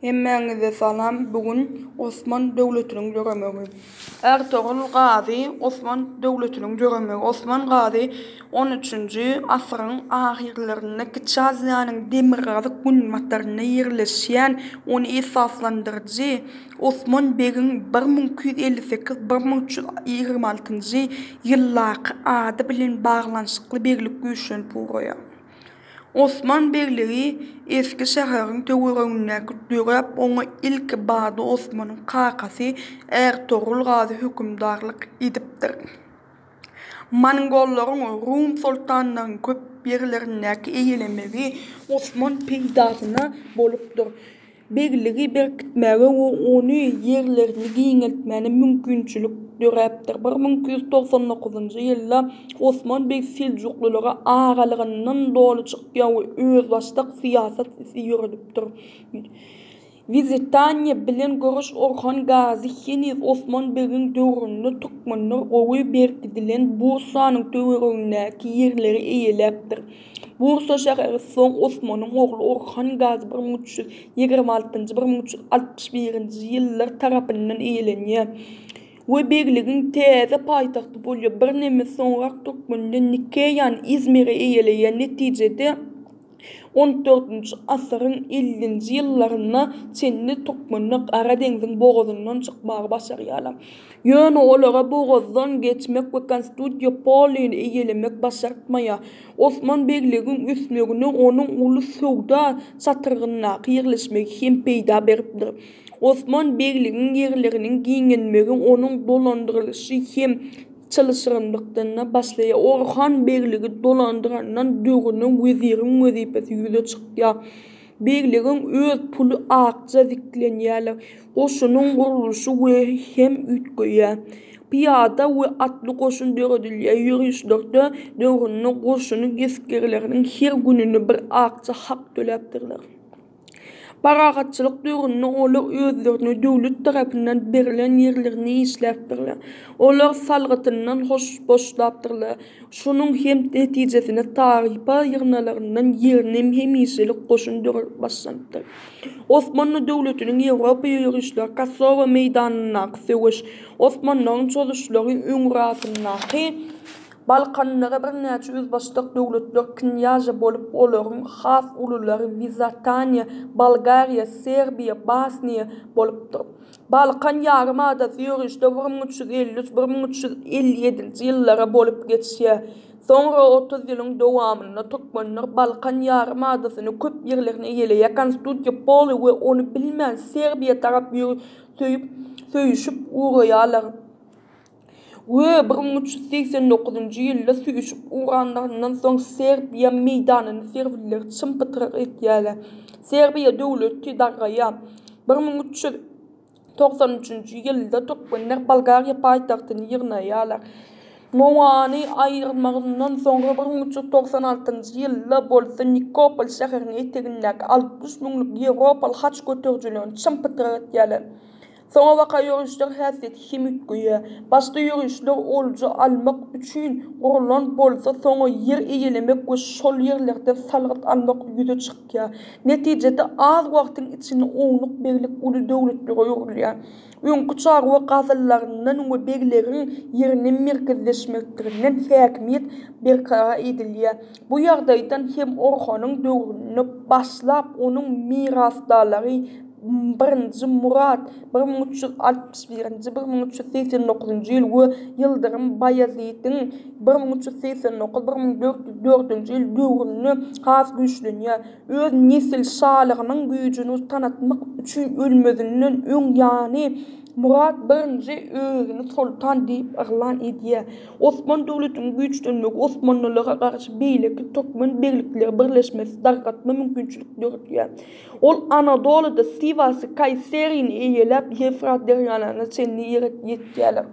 Hemmäňize salam bu gün Osman döwletiniň döremegi. Ärtogrul Gazy Osman döwletiniň döremegi Osman Gazy on üçünji asyryň ahyrlarynda Kiçi Aziýanyň demirgazyk günbatarynda ýerleşýän ony esaslandyryjy Osman begiň 1258 1326 ýyldaky ady bilen baglanyşykly beglik güýçlenip ugraýar. Osman begligi eski şäheriň töweregindäki döräp, oňa ilki bada Osmanyň kakasy Ärtogrul Gazy hökümdarlyk edipdir. Mongollaryň Rum soltanlygynyň köp ýerlerindäki eýelemegi Osman peýdasyna bolupdyr. Begligi berkitmäge we ony ýerlerini giňeltmäne mümkinçilik döräpdir. 1299-njy ýylda Osman beg seljuklylara agalygyndan doly çykýar we özbaşdak syýasat ýöredipdir. Wizitaniýa bilen göreş Orhan Gazy heniz Osman begiň döwründe türkmenler gowy berkidilen Bursanyň töweregindäki ýerleri eýeläpdir. Bursa şäheri soň Osmanyň ogly Orhan Gazy 1326-njy, 1361-nji ýyllar tarapyndan eýelenýär we begligiň täze paýtagty bolýar. Birneme soňrak türkmenler Nikeýany, Izmiri eýeleýär. Netijede, On dördünji asyryň ellinji ýyllaryna çenli türkmenler Gara deňziň bogazyndan çykmagy başarýarlar. Ýöne olara bogazdan geçmek we Konstantinopolyny eýelemek başartmaýar. Osman begligiň ösmegine onuň uly söwda çatrygyndaky ýerleşmegi hem peýda beripdir. Osman begligiň ýerleriniň giňelmegi onuň dolandyrylyşy hem Çylşyrymlykdan başlaýar. Orhan begligi dolandyrandan döwründe weziriň wezipesi ýüze çykýar. Begligiň öz puly akja ziklenýärler. Goşunyň gurluşy we hem üýtgeýär. Pyýada we atly goşun döredilýär. Ýörişlerde döwründe goşunyň esgerleriniň her gününe bir akja hak töläpdirler. Parahatçylyk döwründe olar özlerine döwlet tarapyndan berlen ýerlerinde işläpdirler. Olar salgytyndan boşlapdyrlar. Şunuň hem netijesinde tarypa ýygnalaryndan ýerine hemişelik goşun döredip başlanypdyr. Osmanly döwletiniň Ýewropa ýörişleri Kosowa meýdanyndaky söweş, Osmanlaryň çozuşlary öňürasyndaky Balkanlara birnäçe özbaşdak döwletler knýaža bolup, olaryň has ululary Wizataniýa, Bolgariýa, Serbiýa, Basniýa bolupdyr. Balkan ýarym adasy ýörişde 1353, 1357-nji ýyllara bolup geçýär. Soňra 30 ýylyň dowamynda türkmenler Balkan ýarym adasyny köp ýerlerini eýeleýär, Konstantinopoly we ony bilmän Serbiýa tarap söýüp söýüşip ugraýarlar. We 1389-njy ýylda süýşüp ugranlaryndan soň Serbiýa meýdanyny serbler çym-pytrak etýärler. Serbiýa döwleti dargaýar. 1393-nji ýylda türkmenler Bolgariýa paýtagtyny ýygnaýarlar. Nowany aýyrmagyndan soňra 1396-njy ýylda bolsa Nikopol şäheriniň etegindäki 60 müňlük ýewropaly haç göterijilerini çym-pytrak etýärler. Soňabaka ýörişler häsiýeti hem üýtgeýär. Başda ýörişler olja almak üçin gurlan bolsa, soňra ýer eýelemek we şol ýerlerden salgyt almak ýüze çykýar. Netijede az wagtyň içinde ownuk beglik uly döwletlere öwrülýär. Öňki çarwa gazylaryndan we begleriň ýerine merkezleşmekliginden häkimiýet berkarar edilýär. Bu ýagdaýdan hem Orhanyň döwründe başlap onuň mirasdarlary Birinji Murat, 1361-nji, 1389-njy ýyl, we Ýyldyrym Baýazidiň, 1389, 1404-nji ýyl, döwründe has güýçlenýär. Öz nesilşalygynyň güýjüni tanatmak üçin ölmezinden öň ýany Murat birinji özüni soltan diýip yglan edýär. Osman döwletiniň güýçlenmegi osmanlylara garşy beýleki türkmen beglikleri birleşmesi dargatma mümkinçilik döredýär. Ol Anadolyda Siwasy, Kaýserini eýeläp, Ýewfrat derýalaryna çenli ýetýärler.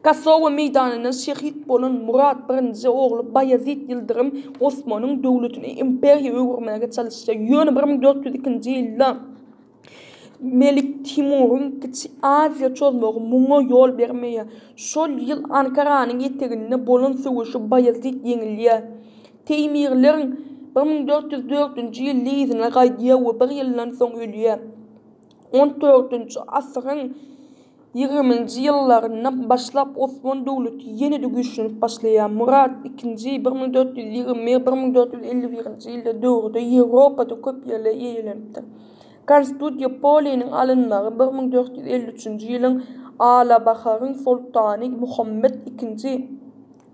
Kosowa meýdanynda şehit bolan Murat I ogly Baýezit Ýyldyrym Osmanyň döwletini imperiýa öwürmäge çalyşýar. Ýöne 1402-nji ýylda Melik Timuryň Kiçi Aziýa çozmagy muňa ýol bermeýär. Şol ýyl Ankaranyň eteginde bolan söweşde Baýezit ýeňilýär. Teýmirleň 1404-nji ýylda yzyna gaýdýar we bir ýyldan soň ölýär. On dördünji asyryň ýigriminji ýyllaryndan başlap Osman döwleti ýene-de güýçlenip başlaýar. Myrat II 1421, 1451-nji ýylda döwürde Ýewropada köp ýerleri eýelenipdir. Konstantinopoliniň alynmagy 1453-nji ýylyň Alabaharyň soltany Muhammet II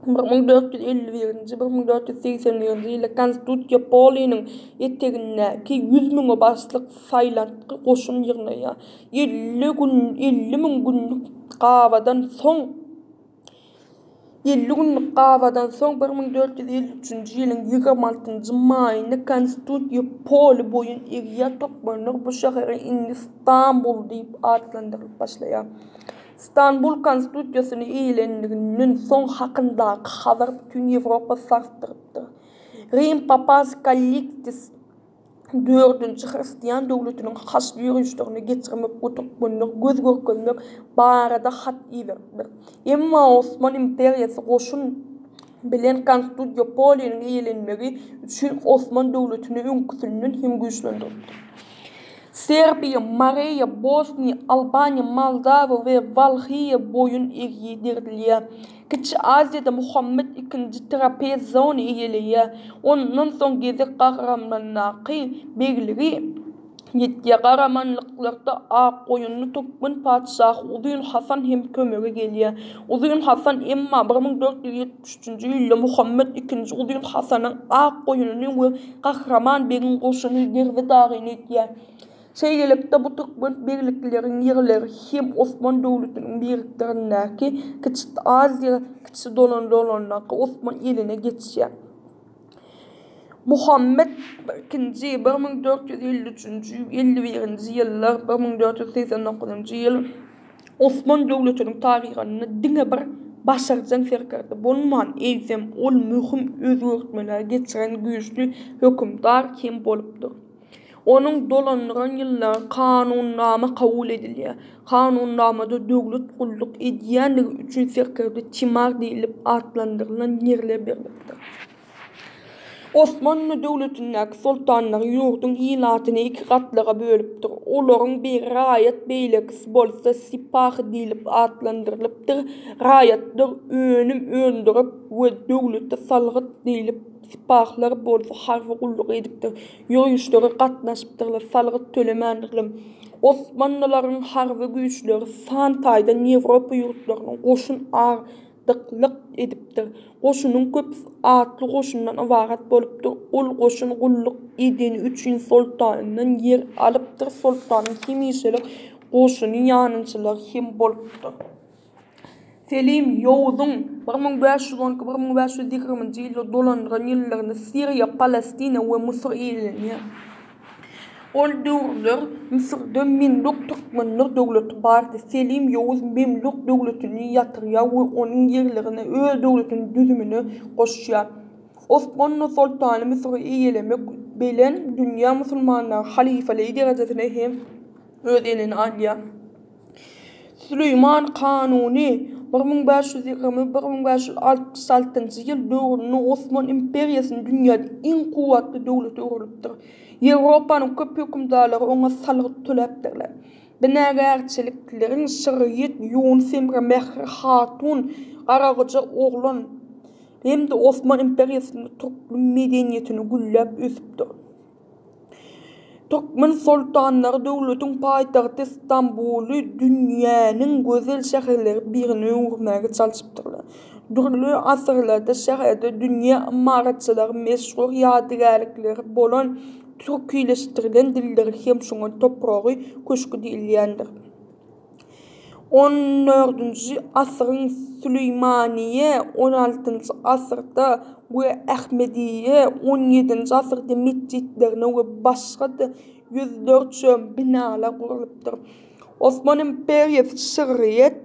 1451-nji, 1481-nji ýylda Konstantinopoliniň etegindäki 100 müňe başlyk saýlantgy goşun ýygnaýar. 50 gün, 50 müň günlük gabadan soň 50 günlük gabadan soň 1453-nji ýylyň 26-njy maýynda Konstantinopol boýun egýär, türkmenler bu şäheri indi Stambul diýip atlandyrylyp başlaýar. Stambul konstitusiýasyny eýelänliginden soň hakyndaky habar bütin Ýewropa sarsdyrypdyr. Rim papasy Kalliktis dördünji hristian döwletiniň haçly ýörişlerini geçirmek we türkmenlere göz görkezmek barada hat iberipdir. Emma Osman imperiýasy goşun bilen Konstantinopoliniň eýelenmegi üçin Osman döwletini öňküsinden hem güýçlendiripdir. Serbiýa, Mareýa, Bosniýa, Albaniýa, Moldawiýa we Walhiýa boýun egdirilýär. Kiçi Aziýada Muhammet II Trapezony eýeleýär. Ondan soň gezek Gahramandaky begligi ýetýär. Garamanlyklarda Akgoýunly türkmen patyşahy Uzyn Hasan hem kömege gelýär. Uzyn Hasan emma 1473-nji ýylda Muhammet II Uzyn Hasanyň Akgoýunlyny we Gahraman begiň goşuny derbi-dagyn edýär. Şeýlelikde, bu türkmen beglikleriň ýerleri hem Osman döwletiniň birikdirindäki Kiçi Aziýa kiçi dolandyrylandaky Osman eline geçýär. Muhammet II 1453-nji, 51-nji ýyllar, 1489-njy ýyl Osman döwletiniň taryhynda diňe bir başarjaň serkerde bolman, eýsem, ol möhüm özgertmeleri geçiren güýçli hökümdar hem bolupdyr. Onuň dolandyran ýyllary kanunnama kabul edilýär. Kanunnamada döwlet gulluk edýänligi üçin serkerde timar diýlip atlandyrylan ýerler berlipdir. Osmanly döwletindäki soltanlar ýurduň ilatyny iki gatlaga bölüpdir. Olaryň biri raýat, beýlekisi bolsa sipahy diýlip atlandyrylypdyr. Raýatlar önüm öndürip we döwlete salgyt diýlip, sipahylar bolsa harby gulluk edipdir, ýörişlere gatnaşypdyrlar, salgyt tölemändirler. Osmanlylaryň harby güýçleri san taýdan Ýewropa ýurtlarynyň goşun Dyklyk edipdir. Goşunyň köpüsi atly goşundan ybarat bolupdyr. Ol goşun gulluk edeni üçin soltandan ýer alypdyr. Soltanyň hemişelik goşuny ýanynçylary hem bolupdyr. Selim Ýowuzyň 1512, 1520-nji ýylda dolandyran ýyllarynda Siriýa, Palestina we Müsür eýelenýär. Ol döwürler Müsürde Memluk türkmenler döwleti bardy. Selim Ýowuz Memluk döwletini ýatyrýar we onuň ýerlerini öz döwletiniň düzümine goşýar. Osmanly soltany Müsüri eýelemek bilen dünýä musulmanlary halyfalygy derejesine hem öz eline alýar. Süleýman Kanuny 1520, 1566-njy ýyl döwründe Osman imperiýasyny dünýäde iň kuwwatly döwlete öwrülipdir. Ýewropanyň köp hökümdarlary oňa salgyt töläpdirler. Binagärçilikleriň şygryýet Ýunus Emre, Mähri Hatun, Garagoja oglan hem-de Osman imperiýasynda türkmen medeniýetini gülläp ösüpdir. Türkmen soltanlary döwletiň paýtagty Stambuly dünýäniň gözel şäherleri birine öwürmäge çalşypdyrlar. Dürli asyrlarda şäherde dünýä ymaratçylygy meşhur ýadygärlikleri bolan türkileşdirilen dilleri hem şoňa topragy köşgi diýilýändir. On dördünji asyryň Süleýmaniýe, on altynjy asyrda we Ahmediýe, on ýedinji asyrda metjitlerine we başga-da ýüzlerçe binalar gurlupdyr. Osman imperiýasy şygryýet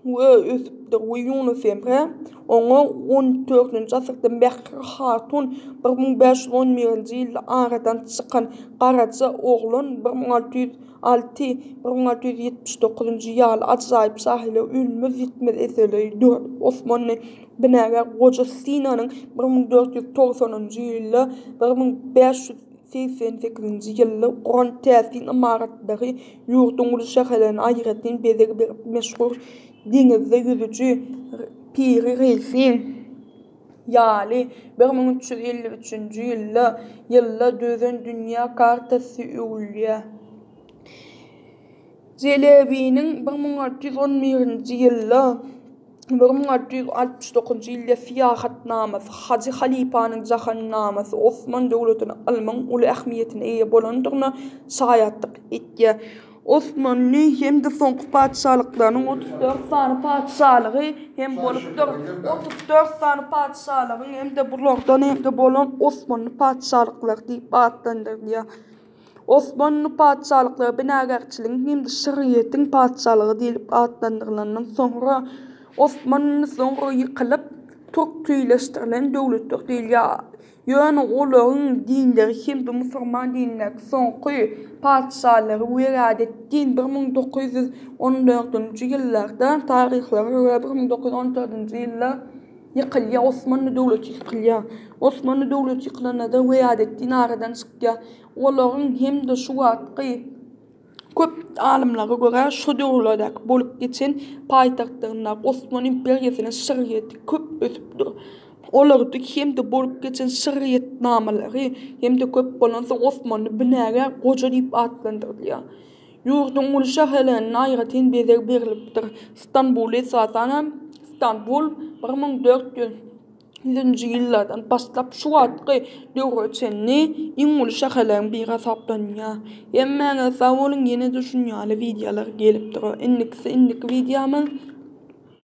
we ösüpdir we Ýunus Emre oňa on dördünji asyrda Mähri Hatun 1511-nji ýylda aradan çykan Garaja oglan 1606, 1679-njy ýaly ajaýyp şahyrlar ölmez-ýitmez eserleri döredip Osmanly binagär Goja Sinanyň 1490-njy ýylda 1500. 88-nji ýylda guran täsin ymaratlary ýurduň uly şäherlerine aýratyn bezeg berip meşhur deňizde ýüzüji Piri Reisiň ýaly 1353-nji ýylda ýylda düzen dünýä kartasy öwülýär. Jelebiniň 1611-nji ýylda 1669-njy ýylda Syýahatnamasy, Hajy halypanyň Jahannamasy Osman döwletine ylmyň uly ähmiýetine eýe bolandygyna şaýatlyk etýär. Osmanly hem-de soňky patyşalyklarynyň 34 sany patyşalygy hem bolupdyr. 34 sany patyşalygyň hem-de bulardan hem-de bolan Osmanly patyşalyklary diýip atlandyrylýar. Osmanly patyşalyklary binagärçiligiň hem-de şygryýetiň patyşalygy diýlip atlandyrylandan soňra, Osmanly soňra ýykylyp, türkileşdirilen döwletler diýilýär. Ýöne olaryň dinleri hem-de musulman dinindäki soňky patyşalary Weladetdin 1914-nji ýyllarda, taryhlara görä 1914-nji ýylda ýykylýar, Osmanly döwleti ýykylýar. Osmanly döwleti ýykylanda-da Weladetdin aradan çykýar. Olaryň hem-de şu wagtky köp alymlara görä şo döwürlerdäki bolup geçen paýtagtlaryndaky Osman imperiýasynyň şygryýeti köp ösüpdir. Olarda hem-de bolup geçen şygryýetnamalary hem-de köp bolansoň Osmanly binagär goja diýip atlandyrylýar. Ýurduň uly şäherlerinde aýratyn bezeg berlipdir. Stambul esasanam Stambul 1400 nji ýyllardan başlap şu wagtky döwre çenli iň uly şäherleriň biri hasaplanýar. Hemmäňize sag boluň ýene-de şun ýaly wideolar gelip durar. Indikisi indiki wideomyz.